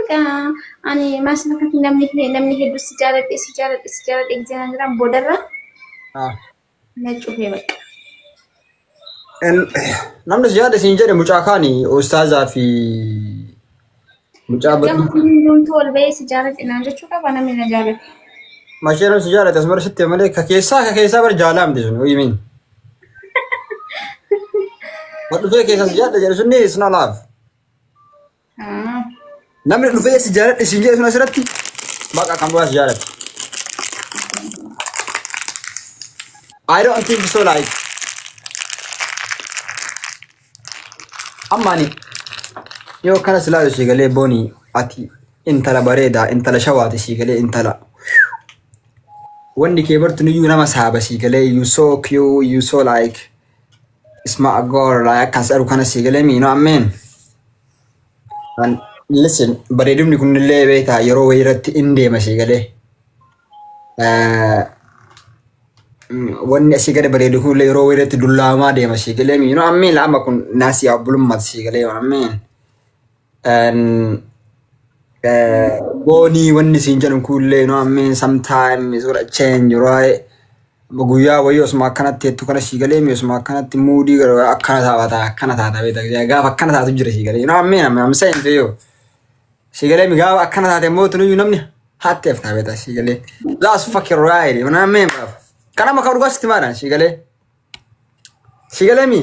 Bakka ani maas fakkaatti namni hedduu si jaaladhe si jaaladhe si jaaladhe gisee jedhan boodarra na cufee bakka. Namni si jaalladhe siin jedhe mucaa kaani ustaazaa fi mucaa Gama hundumtuu ol ba'ee si jaaladhe naan jechuu qaba namni na jaalate. Mashee namni si jaalate asuma sitti malee ka keessaa bara jaalaa miti sun, what you mean? Wa dhufee keessa si jaalladhe jedhu sunni is not love. Namni dhufee si jaalladhe siin jedhe sun asirratti baqa kan biraa si jaalate. I don't think so. Like amma ani yoo kana silaalu si galee, boonii ati intala bareedaa, intala shawaati si galee, intala wanni kee bartu niyyuu nama saaba si galee, you so cute, you so like smart girl, like akkas aru kana si galee, you know what I mean? And listen, bareedumni kunillee beektaa yeroo wayii irratti in deema si galee. Wanni asii gadi bareedu kunillee yeroo wayii irratti dullaamaa deema si galee, you know what I mean? Amma kun naasii abbulummaati si galee, you know what I mean? And boonii wanni siin jedhu kunillee, you know what I mean? Sometime is gonna change, right? Guyyaa wayii osuma akkanatti jettu kana si galee, osuma akkanatti muudii akkana taata akkana taata beektaa, gaafa akkana taatu jira si galee, you know what I mean? I'm saying to you si galee, gaafa akkana taate immoo tunuyyuu namni haatti haftaa beektaa si galee. That's fucking right, you know what I mean, bro? Kana maka dhugaa sitti maadhaan si galee, si galee mi.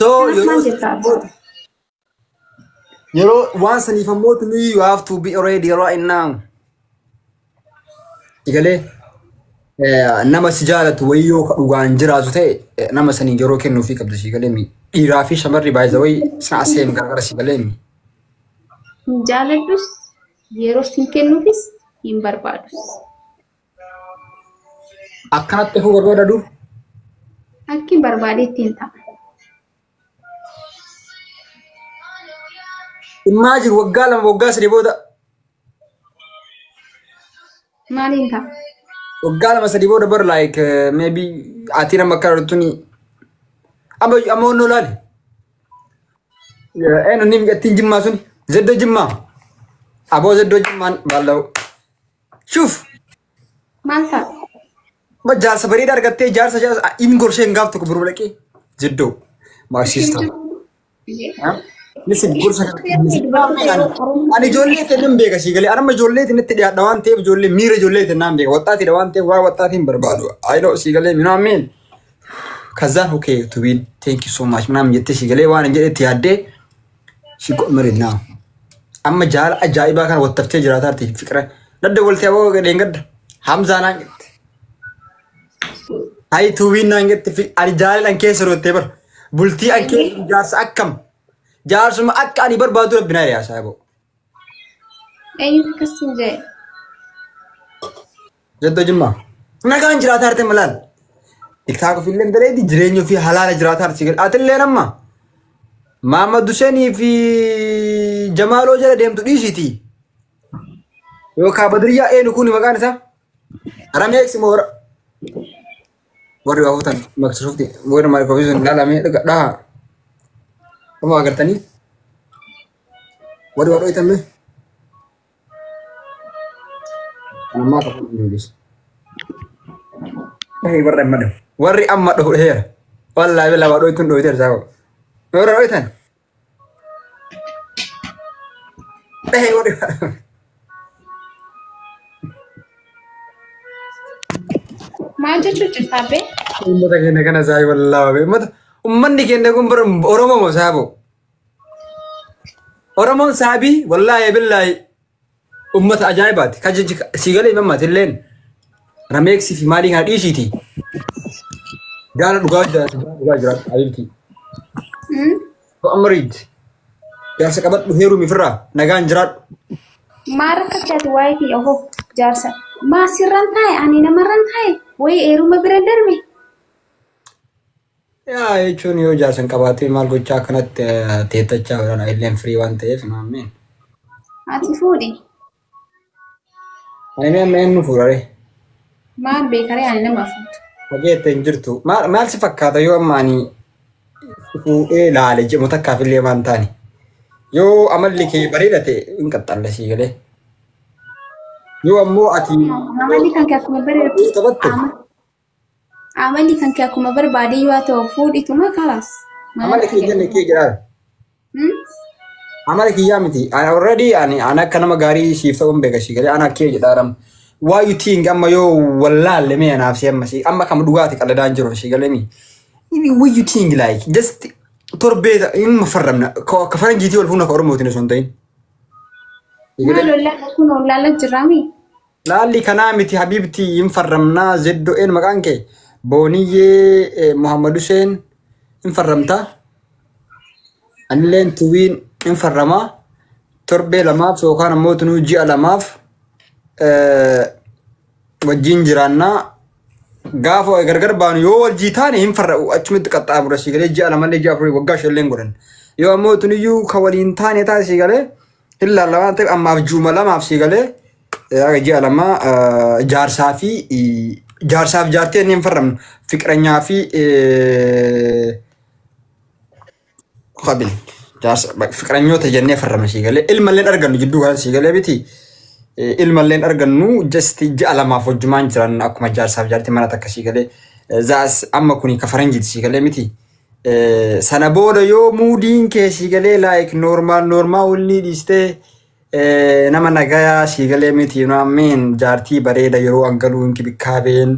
So Kanaaf maal jettaa? Yeroo waan saniif ammoo tunuyyuu you have to be ready right now. Si galee, nama si jaalatu wayii yoo ka dhugaan jiraatu ta'e nama saniin yeroo kennuufii qabdu si galee mi. Dhiiraa fi shamarri baay'ee wayii sana aseem garagara si galee mi. Hin jaaladhus, yeroo sin kennuufis hin barbaadus. Akkanatti hafuu barbaada dur. Akkin barbaadetti hin ta'a. Imagine waggaa 2, waggaa 3 booda. Maaliin ta'a? Waggaa 2 3 booda bar, like maybe ati nama akkana jirtuni amma onnoo laali. Eenyu ni ittiin jimmaa suni zeddoo jimmaa aboo zeddoo jimmaan baalla'u. Shuuf. Maal ta'a? Ma jaarsa bareedaa argattee jaarsa inni gorshee hin gaaf tokko biroo dhaqee zeddoo maarsiista. Listen, gorsa kana ani ijoollee ta'e nan beeka si galee, anama ijoollee itti dhiyaadha waan ta'eef ijoollee miira ijoollee ta'e nan beeka, waxxaatiidha waan ta'eef waa waxxaatiin barbaadu. I know si galee, you know what I mean? Kazaan okay to be thank you so much ምናምን jettee si galee waan hin jedhetti yaaddee she got married now. Amma jaala ajaa'ibaa kana wattaftee jiraataa jirti fiqira. Dadda waltee aboo gadheen gadda. Hamzaa naan jette. Hayi tuubiin naan jette, ani jaalala an keessa roottee bara. Bultii an keessa jaarsa akkam. Jaarsuma akka ani barbaadu rabbi naa yaasaa aboo. Eenyutu akkas hin jedhe? Jeddoo jimmaa. Nagaan jiraataa jirti malaal. TikTok ofiillee bareedi, jireenya ofii halaala jiraataa jirti. Atillee amma. Maamad Huseenii fi Jamaaloo jala deemtu dhiisiti. Yookaan Badriyyaa eenyu kun maqaan isaa? Rameeksi moo warri waa fuutan maksisuufti warri maayikoofi sun ilaalamee dhaha. Amma agartanii warri waa dho'itan mee? Ammaa qabu hin. Warri amma dhahu. Warri amma dhahu dhaheera. Wallaahi bilaa waa dho'ituun dho'iteera isaa. Warra dho'itan. Dhahee warri. Maal jechuu jirta abbee? Uummata keenya kana isaa wallaahi. Uummata uummanni keenya kun bara Oromoo moo saaboo? Oromoon saabii wallaahi billaahi uummata ajaa'ibaati. Kan jechi siigalee himammaati illeen rameeksii fi maalii kana dhiisiiti. Jaala dhugaa jiraatu, dhugaa jiraatu abiibti. Amriid jaarsa qabadhu, heerumi, firraa nagaan jiraadhu. Maal rakkachaati waa'ee kiyya hoo jaarsa? Maa sirran taa'e, ani namarran taa'e wayii eeruma bira darbe. Yaa jechuun yoo jaarsa hin qabaatin maal gochaa akkanatti teettachaa jiran illeen firii waan ta'eef maammeen. Ati fuudhi. Ani mee amma eenyu fuudhare? Maal beekaree ani nama fuudhu? Fageette hin jirtu. Maal si fakkaata yoo amma ani fuudhee laale jedhamu takkaaf illee waan taane? Yoo amalli kee bareeda ta'e hin qaxxalle sii galee. Yoo ammoo ati Amalli kan kee akkuma barbaade taphatte amalli kan kee akkuma barbaade yoo ta'u fuudhituma kalaas. Amala kee jenne kee jedhaa. Amala kiyyaa miti. Ani already ani ani akka nama gaarii siif ta'uun beeka sii galee ana kee jedhaa. Why you think amma yoo wallaalle mee anaaf si amma si amma kam dhugaati qalladaan jiru sii galee mi. What you think, like just torbee hin mafarramna ka faranjiitii wal fuuna ka Oromootiin osoo hin ta'in. Maal ollaa kun ollaala jiraami? Laalli kanaa miti habibti, hin farramnaa. Zeddo'een maqaan kee Booniyyee Muhammad Hussein hin farramta. Anilleen tuwiin hin farramaa. Torbee 2f yookaan ammoo tunuu ji'a 2f wajjin jiraannaa. Gaafa gargar baanu yoo wajjii taane hin farra achumitti qaxxaamura si galee, ji'a 2llee ji'a 4 waggaa 5llee godhan. Yoo ammoo tuniyyuu ka waliin taane taate si galee hin laalla waan ta'eef ammaaf ji'uma 2f si galee ji'a 2 jaarsaa fi jaarsaaf jaartii inni hin farramnu, fiqiranyaa fi qabil jaarsa fiqiranyoota jennee farramna si galee, ilmalleen argannu jidduu kana si galee miti. Ilmalleen argannu, just ji'a 2f wajjumaan jiran akkuma jaarsaaf jaartii mana takka si galee. Zaas amma kuni ka faranjiiti si galee miti. Sana booda yoo moodiin kee si galee like normal normal wanni dhiistee nama nagayaa si galee miti, you know what I mean, jaartii bareeda yeroo angaluu inkibikaabeen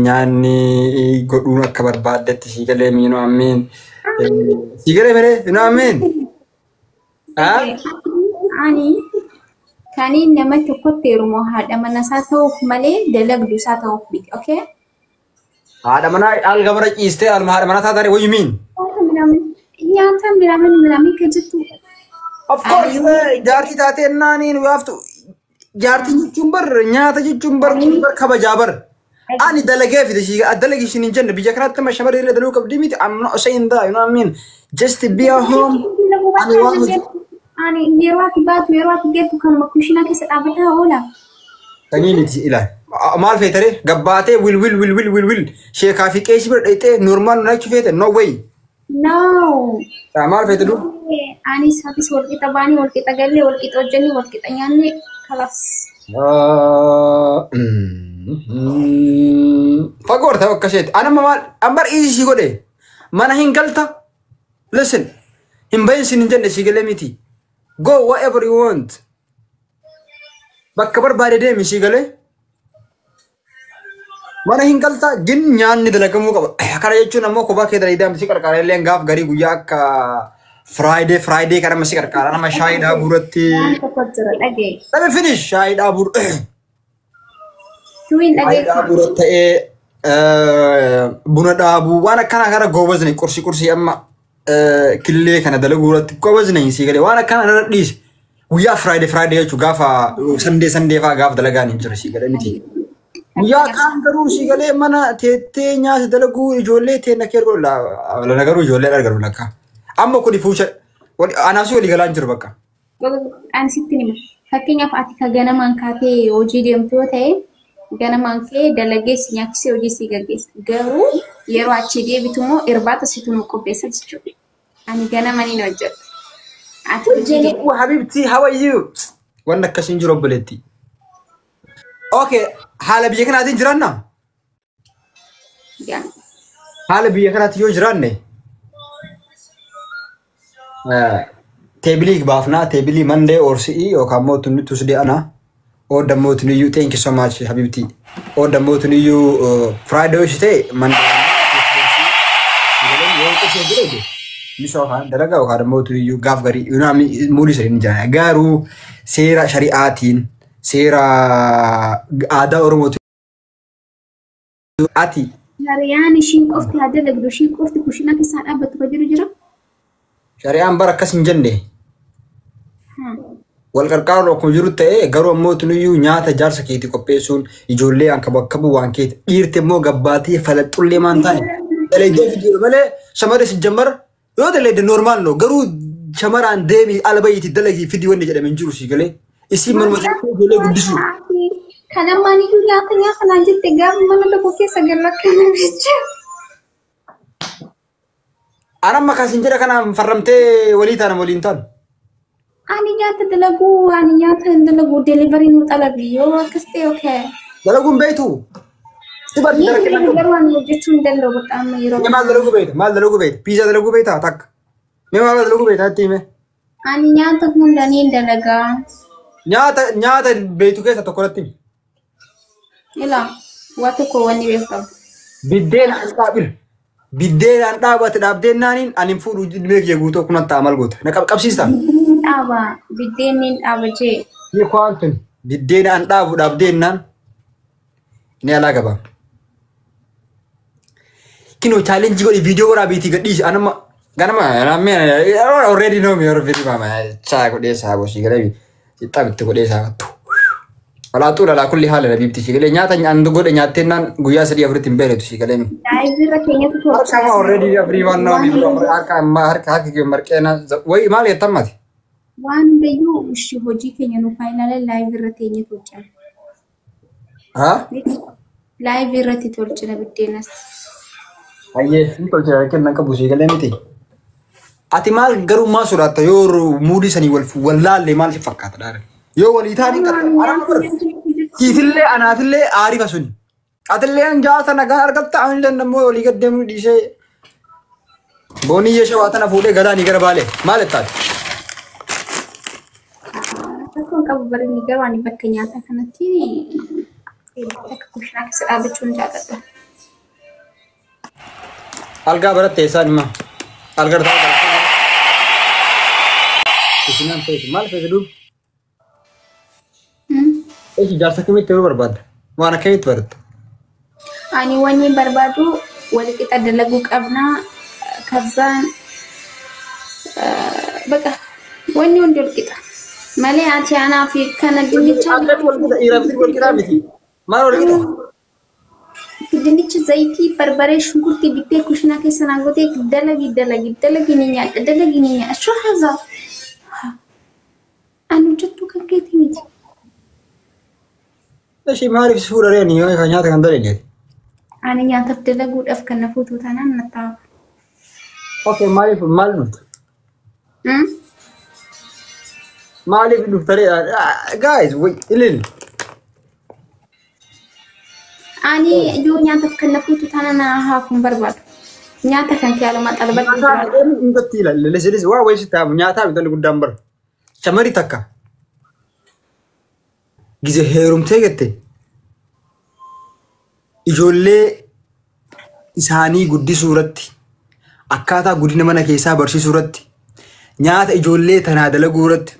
nyaanni godhuun akka barbaaddetti si galee, you know what I mean, si galee mere, you know what I mean. Ani kaniin nama tokkotti heerumu haadha mana isaa ta'uuf malee dalagdu isaa ta'uuf miti, okay? Haadha manaa alga bara ciistee alma haadha manaa taatare, what you mean? Nyaata minaamin minaamin kan jettu. Of course, jaartii taatee naaniin we have to jaartii jechuun bar nyaata jechuun bar kun bar kabajaa bar. Ani dalagee fide shi dalagi ishin hin jenne, biyya kanatti amma shamarri illee dalaguu qabdi miti. I'm not saying that, you know what I mean? Just be at home. Ani waan hojii Ani yeroo ati baatu, yeroo ati geettu kanuma kushinaa keessa dhaabbataa oola. Sanii miti ilaal. Maal feetare gabbaatee wil wil wil wil wil wil sheekaa fi qeesii bira dhayxee normal naachu feete? No way. No. Maal feete dur? Ani isaatis walqixa baanii, walqixa gallee, walqixa hojjennee, walqixa nyaanne, kalaas. Fagoo ta'u akkasitti. Ani amma maal ambar easy si godhe mana hin galta. Listen, hin bahin sin hin jenne si galee miti. Go whatever you want. Bakka barbaade deemi si galee. Mana hin galta gin nyaanni dalagamuu qaba. Kana jechuun ammoo kophaa kee dalagaa si qarqara illee gaaf garii guyyaa akka Friday kana si qarqara nama shaayii dhaabuu irratti. Waan tokko jira, dhagee. Let me finish, shaayii dhaabuu. Tuwiin Shaayii dhagee. dhaabuu irratti ta'ee buna dhaabuu waan akkanaa kana goobasni qursii qursii amma killee kana dalaguu irratti goobasni si galee waan akkanaa irra dhiise. Guyyaa Friday jechuun gaafa Sunday fa'aa gaafa dalagaan hin jiru si galee miti. Guyyaa kaan garuu si galee mana teettee nyaata dalaguu ijoollee teenna kee godhu lana garuu ijoollee argatu lakka. Amma kuni fuusha anaaf si walii galaan jiru bakka. Ani sitti hima. Fakkeenyaaf ati ka ganamaan kaatee hojii deemtu yoo ta'e, ganamaan kee dalagee si nyaachisee hojii si gaggeessa. Garuu yeroo achi deebitu immoo irbaata situ nu qopheessa jechuudha. Ani ganama ni hojjedha. Ati hojii deemtu. Habibti, how are you? Wanni akkasiin jiru obboleetti. Okay, haala biyya kanaatiin jiraannaa? Yaa. Haala biyya kanaatti yoo jiraanne tableii baafnaa, tableii Monday or si'ii yookaan immoo tunni Tuesday ana oodda immoo tuniyyuu, thank you so much habibti, oodda immoo tuniyyuu Friday yoo ta'e Monday yoo qosee jedhe misoo yookaan dalagaa yookaan immoo tuniyyuu gaaf garii muulii sadii ni jira, garuu seera shari'aatiin seera aadaa Oromootiin ati Shari'aan ishiin qofti haa dalagdu, ishiin qofti kushinaa keessaa dhaabbattu kan jiru jira. Shari'aan bara akkas hin jenne. Wal qarqaaruun akkuma jiru ta'ee, garuu ammoo tuniyyuu nyaata jaarsa keetii qopheessuun ijoollee anka bakka bu'u waan keeti dhiirti immoo gabbaatee falaxullee maan taane dalaydee fiduudha malee shamarri si jammar yoo dalayde normal no, garuu shamaraan deemii ala bayiitii dalagii fidii wanni jedhame hin jiru si galee isii manuma ijoollee guddisuu. Kan ammaan iyyuu nyaata nyaata naan jette gaafa mana tokko keessa galu akkana jechuudha. Anamma kasin jedha kanaan farramtee walii taana waliin taanu. Ani nyaata dalaguu, ani nyaata hin dalaguu, delivery nu xalabi yoo akkas ta'e okay. Dalaguun beektu. Si barri Ni dalagaa delivery garuu ani hojjechuu hin danda'u bakka amma yeroo. Mee maal dalaguu beekta? Maal dalaguu beekta? Piizaa dalaguu beektaa takka. Mee maal dalaguu beektaa itti hime? Ani nyaata hunda ni dalagaa. Nyaata beektu keessa tokko irratti himi. Ilaa waa tokko wanni beekamu. Biddeen an dhaabil. Biddeen an dhaabate dhaabdeen naaniin ani hin fuudhu ilmee kiyya guutuu akkuma ta'a maal goota? Na qabsiista? Biddeen dhaaba, biddeen ni dhaaba jee. Ni kwaan tun biddeen an dhaabu dhaabdeen naan ni alaa gaba. Kinoo challenge godhi viidiyoo waraabiitii gadhiisi anama ganama namni already know me already mama chaa godhee saa bosi galee xabitti godhee saa tu. Walaa xuula laa kulli haala nabiibti si galee nyaata an godhe nyaattee naan guyyaa sadii afuritti hin beeletu si galee. Live irra keenyatu Harka amma already afurii waan nama biiru harka amma harka harka kee marqee na wayi maal jettammati? Waan hundayyuu ishii hojii keenya nu faayinaala live irra teenye tolchina. Haa? Live irratti tolchina biddeenas. Hayyee hin tolchina kennan qabu si galee miti. Ati maal garuu maal sodaatta yoo muudii sanii wal wallaalle maal si fakkaata dhaare? Yoo walii taanii siifillee anaafillee aarifa suni. Atillee jaasa nagaa argatta anillee immoo walii gad deemuu dhiisee booniyyee shawaa tana fuudhee gadaanii gara baalee maal ittaati? Rakkoon qabu barinni garuu ani bakka nyaataa kanatti akka kushinaa keessa dhaabbachuun jaalladha. Algaa baratte isaan hima. Algaa baratte. Kushinaan feetu maal feetu duuba? Eessi jaarsa kamitti yeroo barbaadda? Waan akkamitti baratta? Ani wanni barbaadu wal qixa dalaguu qabnaa kazzaan baqa wanni hundi wal qixa. Malee ati anaa fi kana dinnicha Akkamitti wal qixa? Dhiiraa fi wal qixa miti. Maal wal qixa? Dinnicha zayitii barbaree shunkurtii bittee kushinaa keessa naa gootee dalagi dalagi dalagi ni nyaadha dalagi ni nyaadha shuu haza. Ani hojjettuu kan keeti miti. Ishii maaliif si fuudha reeni yoo kan nyaata kan dalage? Ani nyaataaf dalaguudhaaf kan na fuutu taanaan na ta'a. Okay, maaliif maal dhufta? Maaliif dhufta ree? Guys, wait, ilil. Ani yoo nyaataaf kan na fuutu taanaan na haafuun barbaadu. Nyaata kan kee aluma xalbadhu jiraadha. Hundatti ilaali. Lesilis waa wayii si taamu nyaataa bitonni guddaan bara. Shamarii takka. Gize heerumtee jette ijoollee isaanii guddisuu irratti akkaataa guddina mana keessaa barsiisuu irratti nyaata ijoollee tanaa dalaguu irratti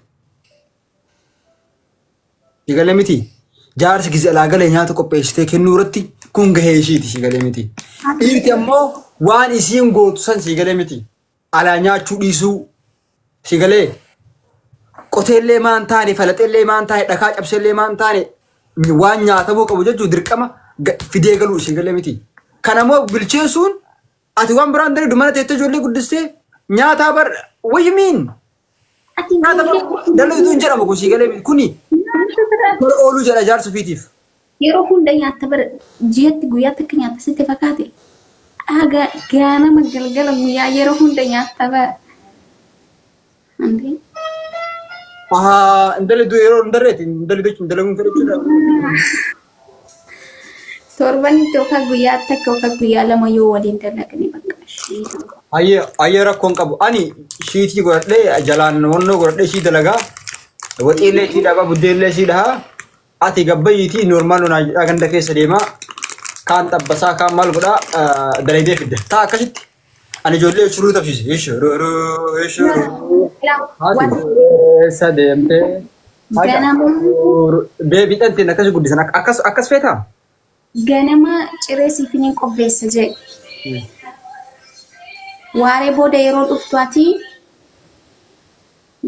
Sigalee miti. Jaarsi gize alaa galee nyaata qopheessitee kennuu irratti kun gahee ishiiti sigalee miti. Dhiirti ammoo waan isiin gootu san sigalee miti. Alaa nyaachuu dhiisuu sigalee qoteellee maan taane falaxeellee maan taane dhakaa cabseellee maan taane waan nyaatamuu qabu jechuun dirqama fidee galuu sigalee miti. Kanammoo bilcheessuun ati waan biraan daree mana teessee ijoollee guddistee nyaataa bar what you mean? Ati Nyaata bar dalagtuu hin jedhamu kun sigalee miti. Kuni tola ooluu jedha jaarsa ofiitiif. Yeroo hunda nyaata bara ji'atti guyyaa takka nyaata sitti fakkaate. Haga ganama galgala guyyaa yeroo hunda nyaata bara. Andee. Ahaa, intalli du'e yeroo hin darreeti, intalli jechuun dalaguun fedha jechuudha. Torbanitti yookaan guyyaa takka yookaan guyyaa lama yoo waliin dalagne bakka ishee. Hayyee hayyee rakkoon qabu. Ani shiitii godhadhee jalaan wannoo godhadhee ishii dalagaa. Waxiillee ishii dhagaa buddeellee ishii dhahaa. Ati gabbayyiitii normaal onaa jedhaa ganda keessa deemaa. Kaan xabbasaa kaan maal godhaa dalaydee fidda. Taa akkasitti. Ani ijoollee shuruu tapsiise. Shuruu shuruu. Haati eessa deemtee? Ganama Beebii dhanteen akkas guddisan akkas akkas feetaa? Ganama ciree siif ni qopheessa jedhe. Waaree booda yeroo dhuftu ati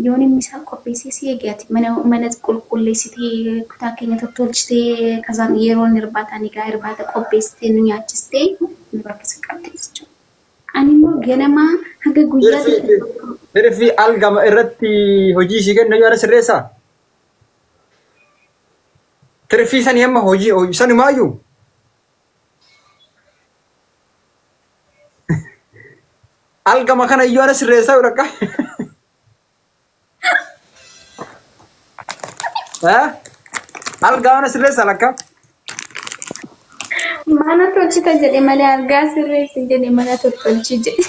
yoon inni isaa qopheessee si eege ati mana mana qulqulleessitee kutaa keenya tottolchitee kazaan yeroo inni irbaata ni gaa irbaata qopheessitee nu nyaachistee nu rakkisa qabde jechuudha. Ani immoo ganama haga guyyaa Tirfi algama irratti hojii ishii kennu yoo sirreessaa? Tirfii sanii amma hojii sanumaayyuu. Algama kana iyyuu ana sirreessaa yoo dhaqqa. Algaa ana sirreessaa lakka. Mana tolchita jedhe malee algaa sirreessi jedhe mana tottolchi jedhe.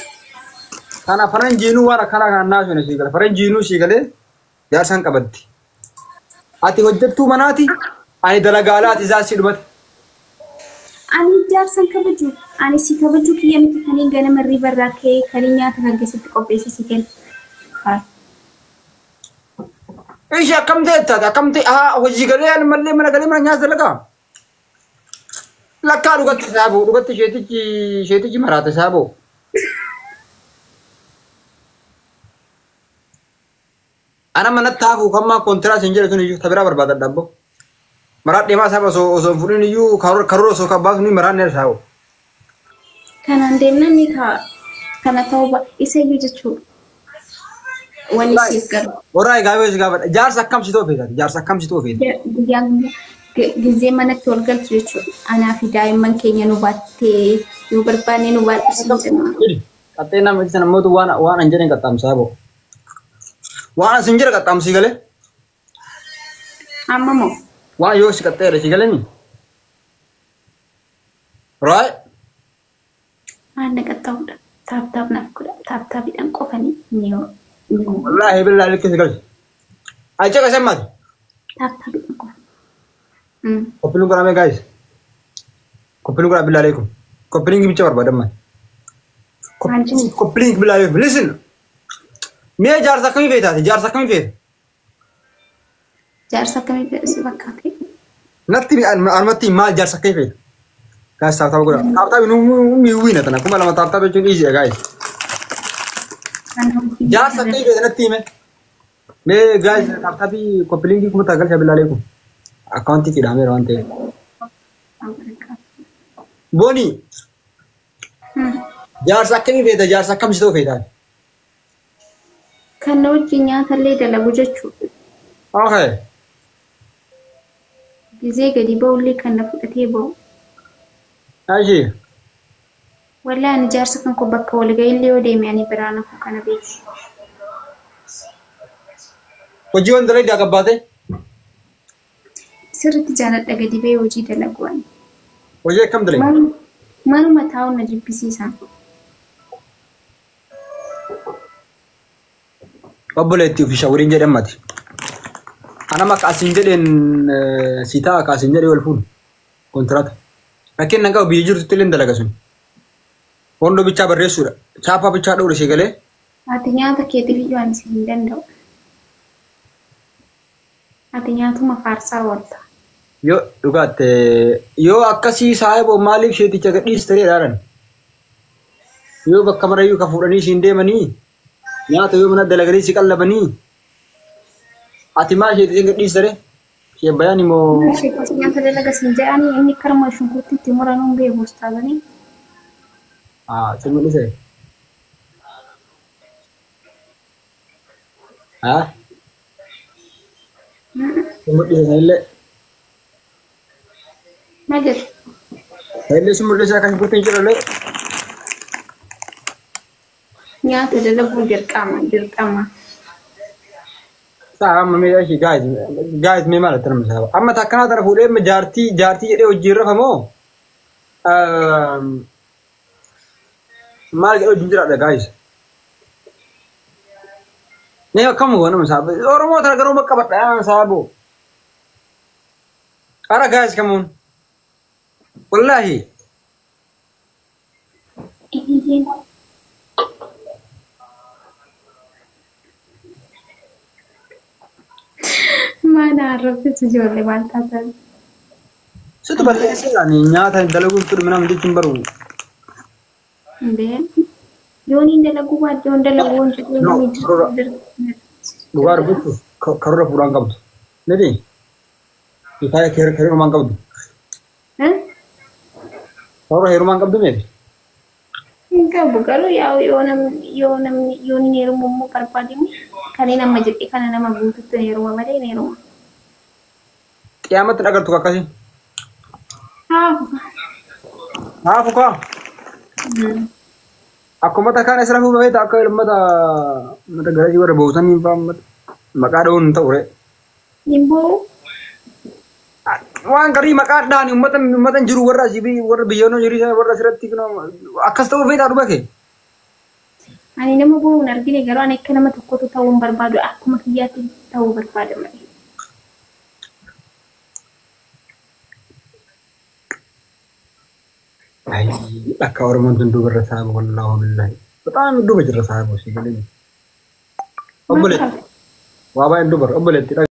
Kana faranjiinuu waan akkana kan naasune sii gala. Faranjiinuu sii galee jaarsaan qabatti. Ati hojjettuu manaati ani dalagaalaati isaa si dhumate. Ani jaarsan kabaju. Ani si kabaju kiyya miti kaniin ganama ribarraa ka'ee kaniin nyaata kan keessatti qopheesse si kenna. Ishee akkam ta'e taate akkam ta'e haa hojii galee ani mallee mana galee mana nyaata dalagaa. Lakkaa dhugatti saaboo dhugatti isheetichi maraate saaboo. Ana manatti hafu kammaa kontiraas hin jedhe sun iyyuu tabiraa barbaadadha abbo. Maraa deemaa isaa osoo hin fudhin iyyuu karoora osoo kan baasu ni maraan ni saaboo. Kanaan deemnaan ni ta'a. Kana ta'uu isa iyyuu jechuudha. Wanni siif galu. Warraa gaafii si gaafadha. Jaarsa akkam si ta'uu feeta? Jaarsa akkam si ta'uu feeta? Guyyaa guyyaa gizee manatti wal galchu jechuudha. Anaa fi daa'imman keenya nu baattee yoo barbaanne nu baadhisiin jenna. Qaxxee nama ibsan ammoo waan an jedhan qaxxaamsaa boo. Waan asin jira qaxxaamsii galee. Amma moo? Waan yoo si qaxxeera si galee ni. Right? Waan na qaxxaa'uudha. Taap taap naaf godha. Taap taapidhaan qofanii ni yoo. Wallaahi billaahi likki si galchi. Achi qasan maati? Taap taapidhaan qofa. Qophiin godhamee guys. Qophiin godhaa billaahi alaikum. Qophiin bicha barbaadamma. Qophiin billaahi alaikum. Listen. Mee jaarsa akkamii feetaati? Jaarsa akkamii feeta? Jaarsa akkamii feeta si fakkaate? Natti anumatti maal jaarsa akkamii feeta? Guys taap taap godhaa. Taap taap nu wiina tana 2000 taap taap jechuun easy guys. Jaarsa akkamii feeta natti hime? Mee guys taap taapii qophiin kuma tagalcha billaahi alaikum. Akkaawuntii kidhaameera waan ta'eef. Booni. Jaarsa akkamii feeta? Jaarsa akkam si ta'uu feeta? Kan na wajjin nyaatallee dalagu jechuudha. Okay. Gizee gadi ba'ullee kan na fudhatee ba'u. Ashi. Wallaahi ani jaarsa kan koo bakka walga'iillee yoo deeme ani biraa nafu kana beeku. Hojii waan dalagdaa qabbaate? Sirriitti jaaladha gadi ba'ee hojii dalagu ani. Hojii akkam dalagda? Manuma taa'uun na jibbisiisa. Obboleettii ofii shawwiriin jedhamati. Anama akka asiin jedheen si ta'a akka asiin jedhee wal fuunu. Kontiraata. Rakkeen nan qabu biyya jirtutti illee dalaga sun. Hondoo bichaa barreessuudha. Chaappaa bichaa dhowre ishee galee. Ati nyaata keetiif iyyuu ani si hin danda'u. Ati nyaatuma faarsaa oolta. Yoo dhugaatte yoo akkasii saayiboo maaliif isheeticha gadhiiste jedhaan. Yoo bakka marayyuu ka fuudhanii ishiin deemanii nyaata yoo mana dalaganii si qallabanii ati maal isheeticha gadhiiste ree? Ishee bayaan immoo. Isheeticha nyaata dalaga siin jedhanii inni karma shunkurtii itti muranuun beeku ustaazanii. Haa si mul'ise. Haa? Si mul'ise sanillee. Maal jedhu? Sanillee si mul'ise akka shunkurtiin jedhallee. Nyaata dalaguun dirqama dirqama. Saa amma mee ishee guys guys mee maal itti namni saaba. Amma takkanaa tana fuudhee jaartii jaartii jedhee hojii irra famoo maal jedhee hojii jiraadha guys. Mee akkam goona nama saaba. Oromoo tana garuu bakka badha nama saabo. Ara guys come on. Wallaahi. Mana arrabsitu ijoollee maal taatan? Situ balleesseedhaan nyaata dalaguuf ture mana jechuun baru. Indee yoon hin dalaguu baadde yoon dalaguu hin jedhu No, dhugaa dubbachuuf karoora fuudhaan qabdu. Miti? Ifaaya heerumaan qabdu. Karoora heerumaan qabdu miti? Hin qabu garuu yaa'u yoo namni yoo namni yoon hin heerumu immoo barbaadini kanneen amma jedhe kana nama guututti hin heeruma malee hin heeruma. Qiyaamatti agartu akkasii. Haafu. Haafu kaa. Akkuma takkaan as rafuu beekta akka uummata uummata garajii warra boosanii fa'aa uummata maqaa dha'uun hin ta'u ree. Hin boo'u. Waan garii maqaa dha'an uummata uummata hin jiru warra asii warra biyyoonoo jiru warra asirratti akkas ta'uu feetaa dhuba kee. Ani nama boo'u hin argine garuu ani akka nama tokkotu ta'uu hin barbaadu akkuma kiyyaatti ta'uu barbaada malee. Akka Oromoon tun duuba irra saaba wallaahu billaahi. Bataam duuba jirra saaba osii galee. Obboleetti. Waa baay'een duuba obboleetti.